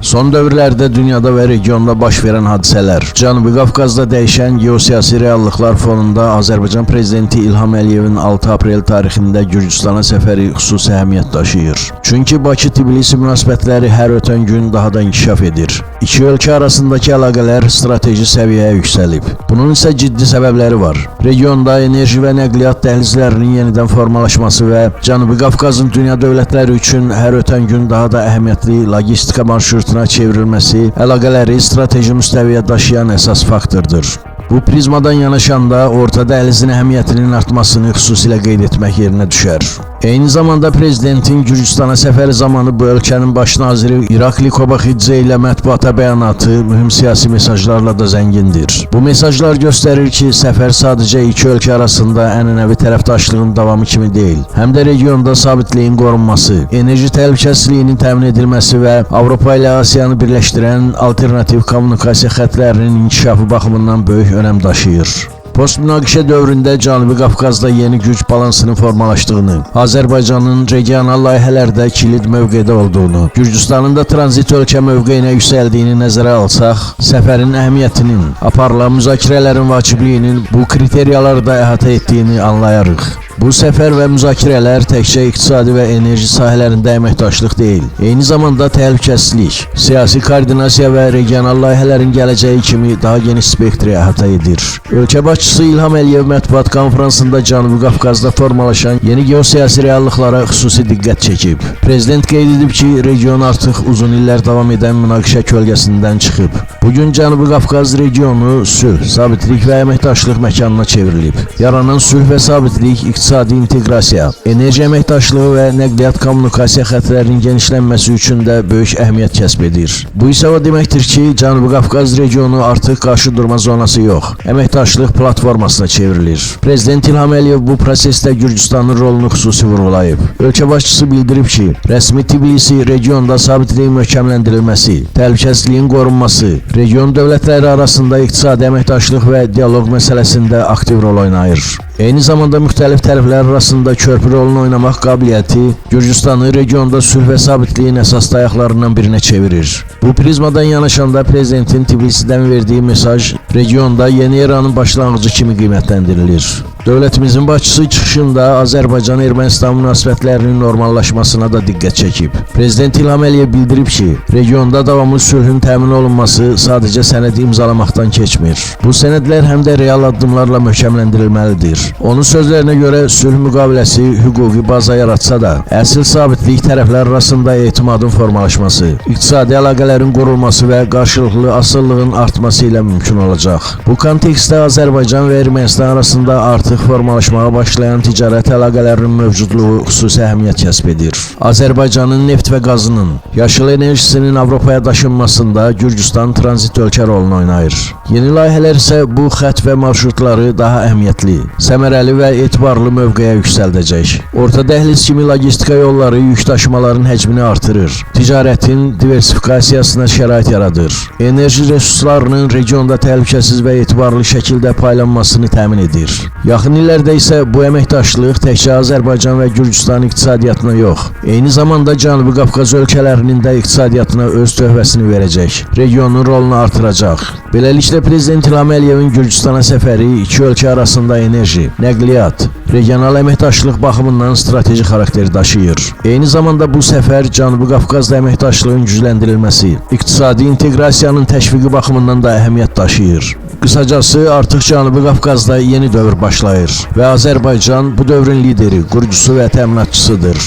Son dövrlərdə dünyada və regionda baş verən hadisələr, Cənubi Qafqazda dəyişən geosiyasi reallıqlar fonunda Azərbaycan Prezidenti İlham Əliyevin 6 aprel tarixində Gürcüstana səfəri xüsusi əhəmiyyət daşıyır. Çünki Bakı-Tbilisi münasibətləri hər ötən gün daha da inkişaf edir. İki ölkə arasındakı əlaqələr strateji səviyyəyə yüksəlib. Bunun isə ciddi səbəbləri var. Regionda enerji və nəqliyyat dəhlizlərinin yenidən formalaşması və Cənubi Qafqazın dünya dövlətləri üçün hər ötən gün daha da əhəmiyyətli logistika marşrutuna çevrilməsi əlaqələri strateji müstəviyə daşıyan əsas faktordur. Bu prizmadan yanaşanda orta dəhlizin əhəmiyyətinin artmasını xüsusilə qeyd etmək yerinə düşər. Eyni zamanda prezidentin Gürcüstana səfəri zamanı bu ölkənin baş naziri İrakli Kobaxidze ilə mətbuata bəyanatı mühüm siyasi mesajlarla da zəngindir. Bu mesajlar göstərir ki, səfər sadəcə iki ölkə arasında ənənəvi tərəfdaşlığın davamı kimi deyil, həm də regionda sabitliyin qorunması, enerji təhlükəsizliyinin təmin edilməsi və Avropa ilə Asiyanı birləşdirən alternativ kommunikasiya xətlərinin inkişafı baxımından böyük önəm daşıyır. Post-münaqişə dövründə Cənubi Qafqazda yeni güc balansının formalaşdığını, Azərbaycanın regional layihələrdə kilid mövqedə olduğunu, Gürcüstanın da tranzit ölkə mövqeyinə yüksəldiyini nəzərə alsaq, səfərin əhəmiyyətinin, aparılan müzakirələrin vacibliyinin bu kriteriyaları da əhatə etdiyini anlayarıq. Bu səfər və müzakirələr təkcə iqtisadi və enerji sahələrində əməkdaşlıq deyil, eyni zamanda təhlükəsizlik, siyasi koordinasiya və regional layihələrin gələcəyi kimi daha geniş spektri əhatə edir. Ölkə başçısı İlham Əliyev mətbuat konfransında Cənubi Qafqazda formalaşan yeni geosiyasi reallıqlara xüsusi diqqət çəkib. Prezident qeyd edib ki, region artıq uzun illər davam edən münaqişə kölgəsindən çıxıb. Bugün Cənubi Qafqaz regionu sülh, sabitlik və əməkdaşlıq məkanına çevrilib. Yaranan sülh və sabitlik iqtisadi inteqrasiya, enerji əməkdaşlığı və nəqliyyat kommunikasiya xətlərinin genişlənməsi üçün də böyük əhəmiyyət kəsb edir. Bu isə o deməkdir ki, Cənubi Qafqaz regionu artıq qarşıdurma zonası yox, əməkdaşlıq platformasına çevrilir. Prezident İlham Əliyev bu prosesdə Gürcüstanın rolunu xüsusi vurğulayıb. Ölkə başçısı bildirib ki, rəsmi Tbilisi regionda sabitliyin möhkəmləndirilməsi, təhlükəsizliyin qorunması, region dövlətləri arasında iqtisadi əməkdaşlıq və dialoq məsələsində aktiv rol oynayır. Eyni zamanda müxtəlif tərəflər arasında körpü rolunu oynamaq qabiliyyəti Gürcüstanı regionda sülh və sabitliyin əsas dayaqlarından birinə çevirir. Bu prizmadan yanaşanda prezidentin Tbilisidən verdiyi mesaj regionda yeni eranın başlanğıcı kimi qiymətləndirilir. Dövlətimizin başçısı çıxışında Azərbaycan-Ermənistan münasibətlərinin normallaşmasına da diqqət çəkib. Prezident İlham Əliyev bildirib ki, regionda davamlı sülhün təmin olunması sadəcə sənəd imzalamaqdan keçmir. Bu sənədlər həm də real addımlarla möhkəmləndirilməlidir. Onun sözlərinə görə sülh müqaviləsi hüquqi baza yaratsa da, əsl sabitlik tərəflər arasında etimadın formalaşması, iqtisadi əlaqələrin qorunması və qarşılıqlı asılılığın artması ilə mümkün olacaq. Bu kontekstdə Azərbaycan və Ermənistan arasında artıq formalaşmağa başlayan ticarət əlaqələrinin mövcudluğu xüsusi əhəmiyyət kəsb edir. Azərbaycanın neft və qazının, yaşıl enerjisinin Avropaya daşınmasında Gürcüstan tranzit ölkə rolunu oynayır. Yeni layihələr isə bu xətt və marşrutları daha əhəmiyyətli, səmərəli və etibarlı mövqeyə yüksəldəcək. Orta dəhliz kimi logistika yolları yük daşımaların həcmini artırır, ticarətin diversifikasiyasına şərait yaradır, enerji resurslarının regionda təhlükəsiz və etibarlı şəkildə paylanmasını təmin edir. Yaxın illərdə isə bu əməkdaşlıq təkcə Azərbaycan və Gürcüstan iqtisadiyyatına yox, eyni zamanda Cənubi Qafqaz ölkələrinin də iqtisadiyyatına öz töhfəsini verəcək, regionun rolunu artıracaq. Beləliklə, Prezident İlham Əliyevin Gürcüstana səfəri iki ölkə arasında enerji, nəqliyyat, regional əməkdaşlıq baxımından strateji xarakter daşıyır. Eyni zamanda bu səfər Cənubi Qafqazda əməkdaşlığın gücləndirilməsi, iqtisadi inteqrasiyanın təşviqi baxımından da əhəmiyyət daşıyır. Qısacası, artıq Cənubi Qafqazda yeni dövr başlayır və Azərbaycan bu dövrün lideri, qurucusu və təminatçısıdır.